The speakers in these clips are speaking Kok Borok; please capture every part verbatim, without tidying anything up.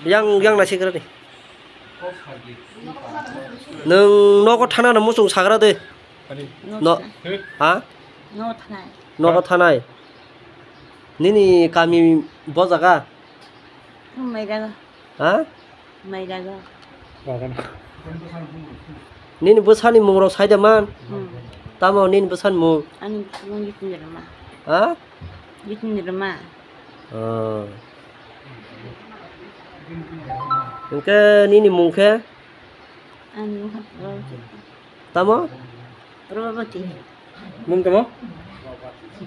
Yang, yang naisik rani. Nwng nogo thana na muchung sagra de. No, ha? No thanai. Nogo thanai. Nini kami bo jaga? Maidaga. Ha? Maidaga. Nini bwsani mung rok sai da man? Hmm. Tamo nini bwsani mung? Ani bwsani mung Yitni Rwma. Ha? Yitni Rwma. Oh. Hwnkhe nini mung khe? Ani mung khe Probabati. Tamo? Probabati. Mung tamo?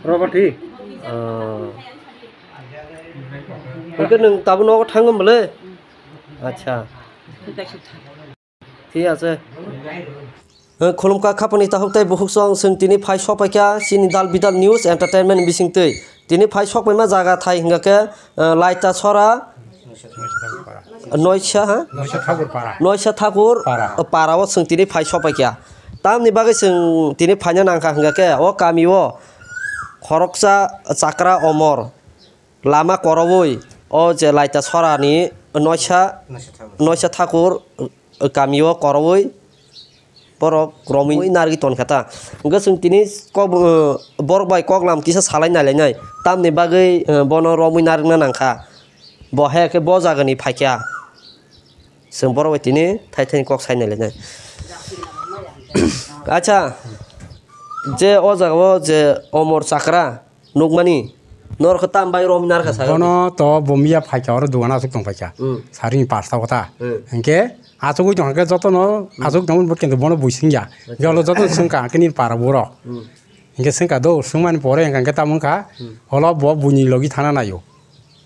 Probabati. Oh. Hwnkhe nwng tabuk nogo thangwi mole? Acha. Thik ase. Eh, khulumkha khapangni takhuk tei bukhuk song, chwng tini phai sokpaikha chini Dal Bidal News Entertainment bisingtwi. Tini phai sokpaima jaga thai hwnkha khe, eh, Laita Sora, Noisa, ha? Noisa Thakur para. Noisa Thakur Para. Para o chwng tini phai sokpaikha. Tamni bagwi chwng tini phaina nangkha hwnkha khe o kamio khoroksa chakra omor lama koroui o je Laita Sorani Noisa, Noisa Thakur. Noisa Thakur kamio koroui borok romwi narwgwi tonkha ta. Hwnkhe chwng tini kok, uh, borok bai koklam kisa salai nailainai. Tamni bagwi, uh, bono romwi narwkna nangkha. Bo hai khe bo jagani phaikha. Chwng borok bai tini thai thani kok sai nailainai. Acha, je o jagao je Omor Chakra, nukmani, norok khe tam bai romwi narwkha saga. Bono to bo miya phaikha, oro dogan aswk tong phaikha. Hmm. Sarini pasta kotha. Hmm. Hinkhe achugwi tongkha khe jotono, hmm, achugwi tongmani bo kintu bono bui singya. Acha. Hinkhe olo jotono swngkha, hinkhe nini para borok. Hmm. Hinkhe swngkha do, swngmani pore hinkhe tamo wngkha, hmm, olo bo buini logi thana naio.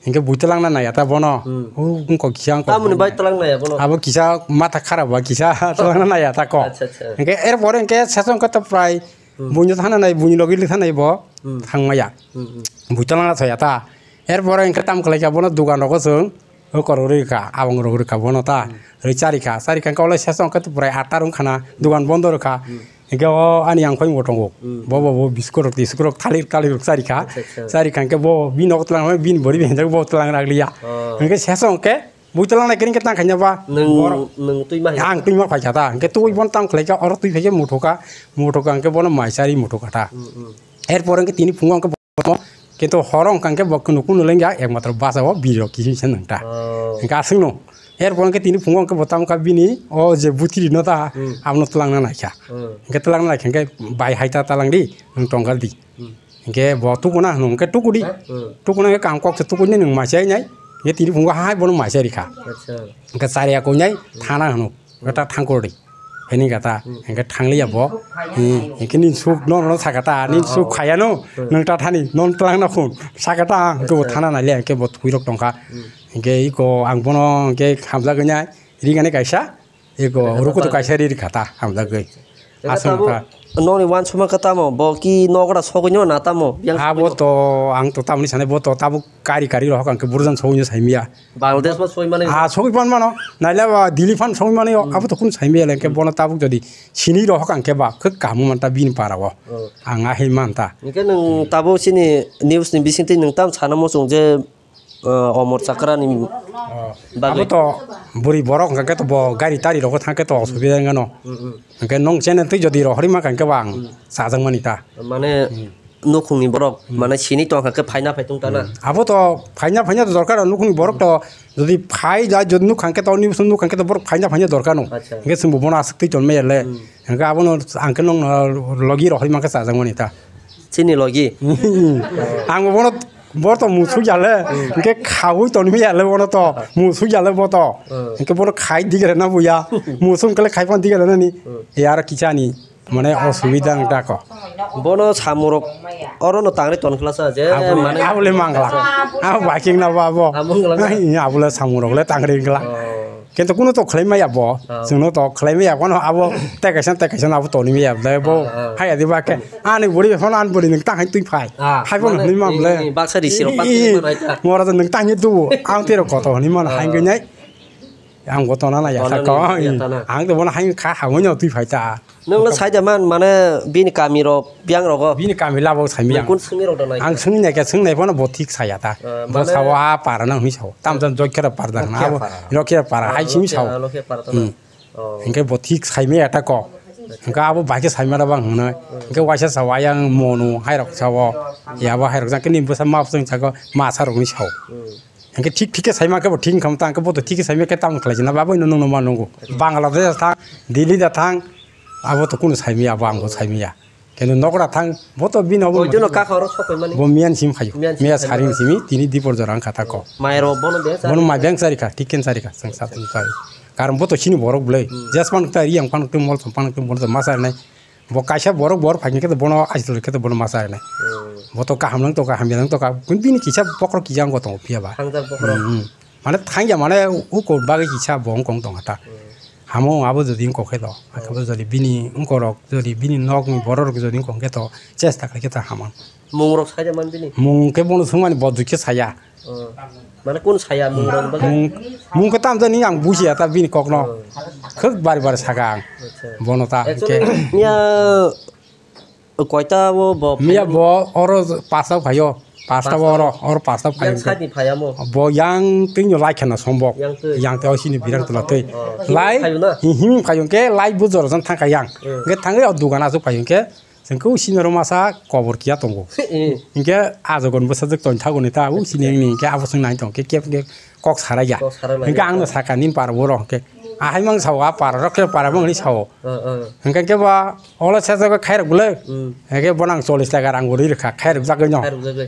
Hinkhe bui twlangna naiya ta bono. Hmm. O wngkha kisa wngkha. Tamoni bai twlang naiya bono? Abo kisa matha kharap ba kisa twlangna naiya ta kok. Acha, acha. Hinkhe er pore hinkhe sesong khe to prai, hmm, buino thana nai, buini logi thana nai bo, hmm, thangmaya. Hmm, hmm. Bui twlangna thaya ta. Er pore hinkhe tam khlaikha bono dogan rogo chwng, o korok rwkha, abang rok rwkha bono ta. Hmm. Rwi charikha, charikha hinkhe olai sesong khe to prai atta wngkhana, dogan bondo rwkha. Hmm. Hinkhe o ani yang phai bo tongo. Hmm. Bo, bo, bo biscuit rok, tiscuit rok, thalik, thalik rok chari kha. Acha, acha. Chari kha hinkhe bo bini nogo twlang, bini bwrwi bai hinjak bo twlang rak liya. Oh. Hinkhe sesong khe bui twlang nai khe tang khaina ba. Nwng, borok nwng twi ma hai. Ang twi ma phai kha ta. Hinkhe twi bono tam khlai kha, oro twi phai khe muthu kha, muthu kha hinkhe bono mai chari muthu kha ta. Hmm, hmm. Er pore hinkhe tini phungo hinkhe Kintu horo wngkha khe bo kunu kunu lengya, ekmatro basa o biri rok kisi se nang ta. Oh. Hingke aswk no. Er pore khe tini phungo khe bo tamo kha bini o je butiri no ta, hmm, abono twlangna naikha. Hmm. Hingke twlangna naikha hingke bai hai ta twlang di, nwng tongkha di. Hmm. Hingke bo tukuna hwnwi hingke tukudi. Hmm. Tukuna hingke kaham kok se tukudi nwng mai se nai. Hingke tini phungo hai bono mai se rikha. Acha. Hingke chariya koi nai, hmm, thana hwnwi. Gata thangkor di. Hini gata, hmm, hingke thangliya bo. Hmm, hingke nin suk no, no sakata, nin, ah, suk, oh, khaya no, hmm, nung ta thani, non tlang na khun. Sakata, hingke bo, acha, thana nai le, hingke bo thui rok tongkha. Hmm. Hingke iko ang bono hingke hamjak nya, ri gani kaisa, iko, acha, rukutu kaisa ri kata, hamjak gwi. Hingke aswk tabo kha. Noni wansukma khe tamo, bo ki nogra sogwi no na tamo? Yang abo sogwi no? To, ang to tamni sanai bo to tabuk kari kari rohok ang khe burjan sogwi no saimya. Bangladesh ma soi mani. Ah, sogwi pan mano. Naila ba Delhi phan sogwi mani, hmm, abo to kun saimya lengke, hmm, bono tabuk jodi sini rohok ang khe ba khe kamu manta bini para o. Oh. Ang ahi manta. Hingke nwng tabuk sini news ni bisingtwi nwng tam sana muchung je, eh, Omor Chakra ni, oh, bagwi. Abo to buri borok hingke to bo gari tari rogo thangke to osubida wngano. Hmm, hmm. Hingke nwng channel twi jodi rohorima kangke ba ang, hmm, chajak mani ta. Mane, hmm, nukhungni borok, hmm, mane sini tongkha khe phaina phai tong tana. Hmm. Abo to phaina phaina to dorkar, nukhungni borok to jodi phai ja, jodi nukhang khe to, ni bwswk nukhang khe to borok phaina phaina dorkar no. Acha. Hingke chwngbo bono aswk twi tonmaya le. Hmm. Hingke abono ang khe nwng, uh, logi rohorima khe chajak mani ta. Chini logi? Ang bo bono, bo to musuk ya le, hmm, hingke khaui tonmaya le bono to, musuk ya le bo to. Hmm. Hingke bono khai digre na buya, musuk kele khai pon digre na ni. Hmm. Yar kichani. Mane osubida wng tako. Bono samung rok oro no tangri ton khlasa je. Abo, mane abo le mangla. Abo biking na bo abo. Abo wngla na? Ai, abo le samung rok le tangri wngla. Oh. Kintu kuno to khlai maya bo. Oh. Chwngno to khlai maya bono abo tei kaisa tei kaisa abo toni maya bo. Oh, oh. Haya di ba ke. Ani buri phone an buri nwng tang hai twi phai. Ah, hai phone mane ni ma bole. Ni baksa risi rok pat ni ma nai ta. Mora to nwng tang hai tu. Ang tero koto ni ma hai, oh, gwnai. Ang bo tona na ya Tona sa ni ko. Ya tana. Ang to bono hain kha hamoi no twi phai ta. Nwng no sai da man, mane bini kami rok, biyang rogo. Bini kami labo sai mi Nwng ang. Kun swngni rok da nai? Ang swngni nai khe swngni nai phano bo thik saya ta. Ah, Bo mane sao ha para nang hwnwi sao. Tam jam joi khe para dang na Lokia abo. Para. Lokia para Ah, hai simi Lokia, sao. Lokia para to Hmm. na. Oh. Hingke bo thik sai mi eta ko. Hingke abo bai khe sai ma da bang hwnwi. Hingke waisa sao ayang mono hai rok sao. Ya bo hai rok jang khe ni bwsa ma swng sa ko ma sa rok ni sao. Hmm. Hingke thik thik khe sai ma khe bo thik wngkha, tang khe bo to thik khe sai ma khe tamo khlai jana, ba bo no nung no ma nungo. Bangladesh da thang, Delhi da thang, abo to kunu sai maya, abo ang bo sai maya. Kenu nokra thang, bo to bini obo Oijono mati. Kaka oro sokoi mani? Bo miyan sim khayo. Miyan sim Miya khayo. Saring simi, tini dipor jora ang kha ta ko. Mai ro bono beng Bono sari? Mai beng sari kha, thik ken sari kha, sang sa tun sari. Karon bo to sini borok bwlai. Hmm. Jes pan kta ri yang pan kta mol sam pan kta mol sam ma sari nai. Bo kaisa borok, borok phai khe bono ajitol khe bono ma cha nai. Hmm. Bo to kaham nang to kaham ya nang to ka, kun bini kisa bokhorok kisa wng tongo phiya ba. Thangjak bokhorok. Hmm, hmm. Mane thangya mane uko bagwi kisa bo wng tong kha ta. Hmm. Hamo abo jodi wng khe to, Hmm. abo jodi bini wng rok jodi bini nok ni borok rok jodi wng khe to chesta khai khe ta hamang. Mung rok sai da man bini? Mung khe bono swngmani bo dui khe saya. Oh. Mane kun saya mung rok bagwi? Mung, mung khe tam jani ang bujiya ta bini kokno. Oh. Khwk bari bari saka ang. Acha. Bono ta Actually, hwnkhe. Miya koita o bo Miya phaiyani? Bo oro pasta phaio. Pasta Pasta? Oro, oro pasta phaio Yang hwnkhe. Side ni phaiya mo? Bo yang twi no lai khana sombok. Yang twi? Yang twi o sini birang tula twi. Oh. Lai, Himung phaio na? Hi-, himung phaio hwnkhe lai bujor jan thangkha yang. Hmm. Hwnkhe thangwi o dugan aswk phaio hwnkhe. Chwng khe o senior masa kobor kiya tongo. Eh. Hinkhe ajogon bwsajwk tongthagoni ta, o senior ni hinkhe abo chwng nai tong khe kep khe kok sarai ya. Kok sarai lai Hinkhe ya. Ang no saka nini para borok hinkhe. Ahai mang sao, a para rok khe para mang ni sao. Eh, eh. Hinkhe khe ba olo sejak khe khairok bwle. Hmm. Hinkhe bono ang chollish taka rang bo ri rwkha, khairok jagwi no. Khairok jagwi.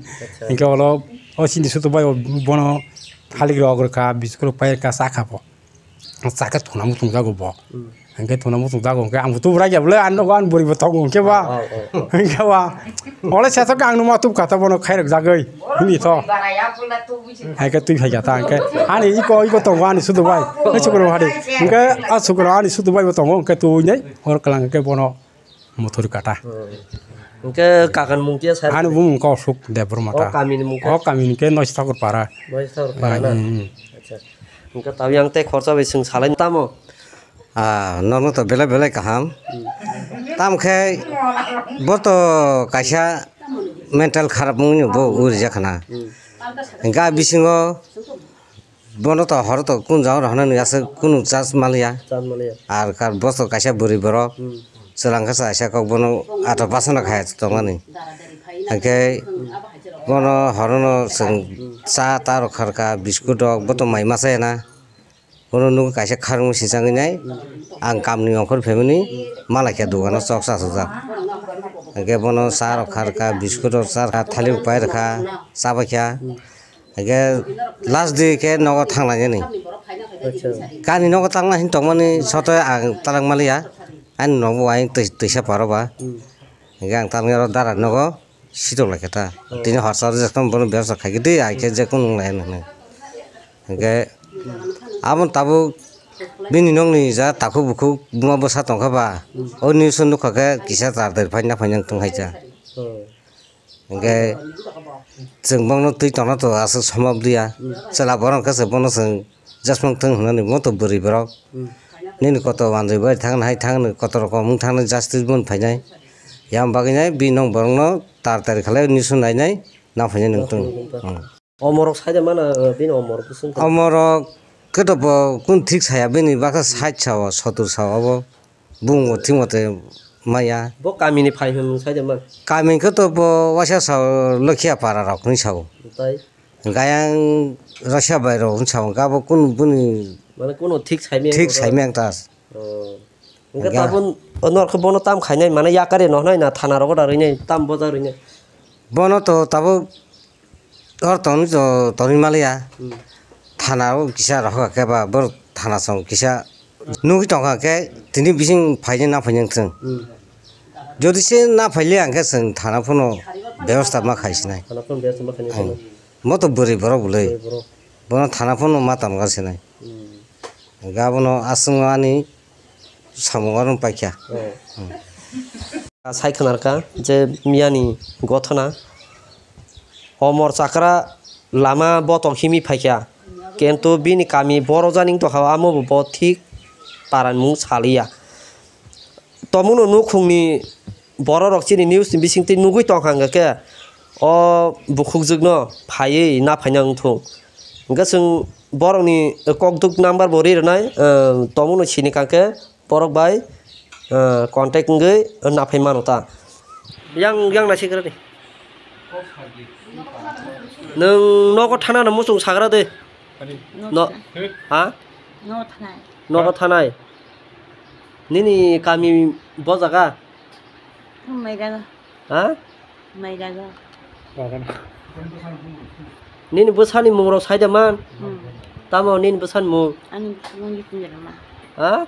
Acha. Hinkhe olo o sini sutu bai bono thalik rok rwkha, biscuit rok pai rwkha, cha kha bo. Chakhe thuna muchung jago bo. Hmm. Hingke thuna muchung jago hingke ang bo tubura ya bole, ang nogo ang bwrwi bo tongo hingke ba. Oh, oh, oh. Hingke ba. Ole sesa khe ang numa tub kha ta bono khairok jagoi. Hini to. Hingke twi phai kha ta hingke. Ani iko, iko tongo ani sudu bai. Hei sukro hari. Hingke a sukro ani sudu bai bo tongo hingke twi nei. Hor klang hingke bono. Muthuri kata. Hmm. Hingke kakani mung kiya sar. Ani bumung kosuk Debbarma ta. O kamini mung khe? O kamini khe Noisithakur para. Noisithakur para na? Hmm, hmm. Acha. Hingke tawi ang tei khorcha bai chwng salai tamo? Ah, nono to belai belai kaham. Hmm. Tam khe bo to kaisa mental kharap wngni bo uri jakha na. Hmm. Hingke a bisingo Bono to horo to kun jang rok hwnwi aswk kunu chas maliya. Chas maliya. Ar kar boso kaisa bwrwi borok. Hmm. Chwlang khe kaisa kok bono ato pasana khai tongmani. Hwnkhe bono horono chwng cha ta rok kharkha, biskut rok, bo to mai masa ya na. Bono nugwi kaisa kharwngwi sijagwi nai. Ang kamni ongkhor phaimani malaikha dogano choksa asukjak. Hwnkhe bono cha rok kharkha, biskut rok charkha, thalik pai rwkha, chabaikha. Hingke last day khe nogo thangna nini. Acha. Kani nogo tangna hin tongmani soto ang talang maliya. Ani nogo aing twi-, twisa paro ba. Hmm. Hingke ang talang oro dara nogo sitok lai khe ta. Hmm. Tini horsa rwjak tong bono bebsa khai khe di ai khe je kunu nung lai nang. Hingke abo tabuk bini nokni ja takhuk bukhuk buma bwsa tongkha ba. Hmm. O news o nukha khe kisa tar der phai na phai nang tong hai cha. Hmm. Hingke chwng bono twi tongna to aswk somok liya. Hmm. Chwla borok khe se bono chwng jasmang thwng hwnani bo to bwrwi borok. Hmm. Nini kotor manjwi bai thangna hai thangni kotor rok wng thangni justice bono phainai. Yang bagwi nai bini nok borokno tar tari khlai nisu nainai nang phainai nwng thung. Hmm. Omorok sai de mana, bini omorok bwswng khe? Omorok khe to bo kun thik saya bini bakha sait sao sotur sao abo. Bung bo thik mate maya. Bo kamini phai hwn sai de man. Kami khe to bo waisa sao Lokhiya para rok hwnwi sao. Tai? Gayang Rasiya bai rok hwnwi sao. Gabo kun buni Mane kuno thik saimya thik saimya ang tas. Oh. Hingke Ga- tabun norok bono tam khainai mane yakari no hnai na thana rogo da rwinai tam boja rwinai. Bono to tabuk Oro tongwi to tongwi maliya. Hmm. Thana o kisa rohor khe ba borok thana song kisa nugwi tongkha khe tini bising phaini na phaini wngthung. Hmm. Jodi se na phaile ang khe chwng thana phano bebosta ma khai sinai. Thana phano bebosta ma khai sinai. Hmm. Mo to bwrwi borok bwlwi. Bwrwi borok. Bono thana phano ma tongkha sinai. Hmm. Hingke abono aswk ani samung oro paikha. Oh. Hmm. Sai khwnarkha je miyani gothona. Omor chakra lama botok himwi phaikha. Kintu bini kami boro jani wng tongkha, amo bo, bo thik paranmung saliya. Tongmungno nukhungni bororok chini news ni bisingtwi nugwi tongkha hwnkhe, o bukhukjwkno phaiwi naphaina wngthung. Hwnkhe chwng borokni kokduk number bo ri rwnai, eh, tongmungno sini kha khe borok bai, eh, contact wngwi naphai mano ta. Yang, yang naising kwrwni. Nwng nogo thana no muchung sagra de. No, ha? No thanai. Nogo thanai. Nini kami bo jaga? Mairago. Ha? Mairago. Nini bwsani mung rok sai da man? Hmm. Tamo nini bwsani mung? Ani bwsani mung Jitendra Rwma. Ha?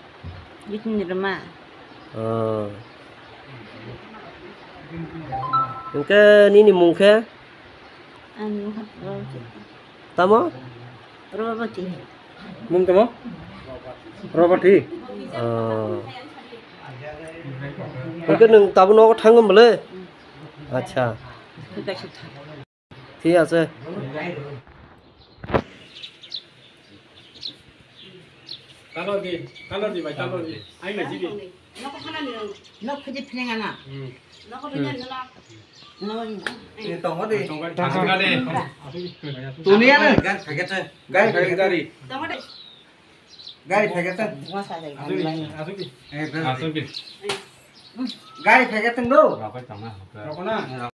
Jitendra Rwma. Oh. Hwnkhe nini mung khe? Ani mung khe Robati. Tamo? Robati. Mung tamo? Robati. Oh. Hwnkhe nwng tabuk nogo thangwi mole? Hmm. Acha. Thik ase. Talo di, talo di, bai, talo di. Ai, nai, sini. Nok khuji phileng ana. Hmm. Nok khuji ana. Nok khuji ana. Ni tongo di. Tong kali. Tuni ana. Gan khaget se. Gari, gari, gari. Gari khaget se. Asuk di, asuk di. Eh, asuk di. Gari khaget se do. Rokoi tong na. Rokoi na.